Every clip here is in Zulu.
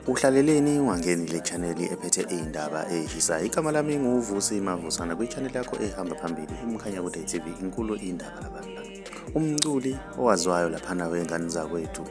Uhlaleleni ungangeni le channel ephethe izindaba ezishisayo. Igama lami nguVusi Mavusana kwi-channel yakho ehamba phambili uMkhanyakude TV, inkulu indaba labantu. Umculi owaziwayo laphana wengane zakwethu,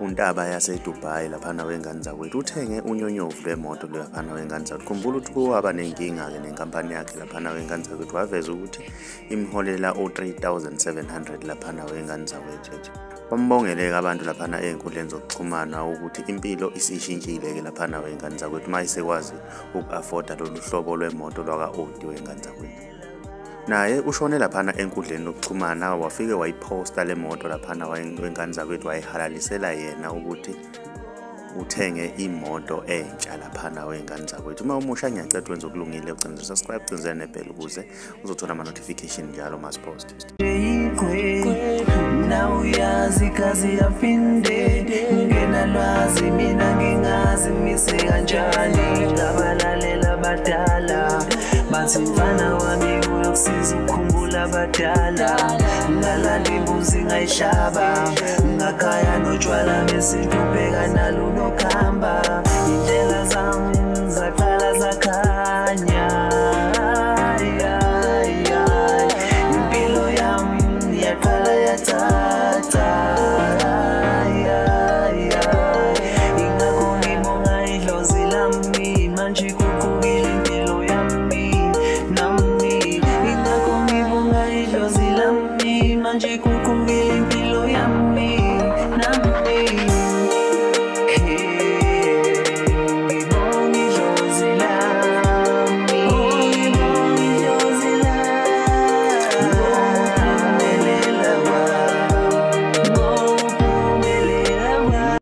uNtaba yaseDubai laphana wengane zakwethu, uthenge unyonyovu lwemoto laphana wengane zakwethu. Khumbula ukuthi waba nenkinga-ke nenkampani yakhe laphana wengane zakwethu, waveza ukuthi imholela o-3700 laphana wengane zakwethu. Bambongele-ke abantu laphana ey'nkundleni zokuxhumana ukuthi impilo isishintshile-ke laphana wey'ngane zakwethu, uma isekwazi uku-afforda lolu hlobo lwemoto lwaka-Audi wey'ngane zakwethu. Naye ushone laphana enkundleni yokuxhumana, wafike wayiphosta le moto laphana wey'ngane zakwethu, wayihalalisela yena ukuthi uthenge imoto entsha laphana wey'ngane zakwethu. Uma umusha, ngiyacela wenze okulungile, ucinze subscribe, ucinze ne-bell ukuze uzothola ama-notification njalo masipost. Na uyazi kazi yafinde ngenalwazi, mina ngingazi mise kanjani. Ngabalalela abadala bathi mfana wami uyokusiza ukukhumbula abadala. Ngalala imbuzi ngayihlaba ngakhaya notshwala besintu bheka.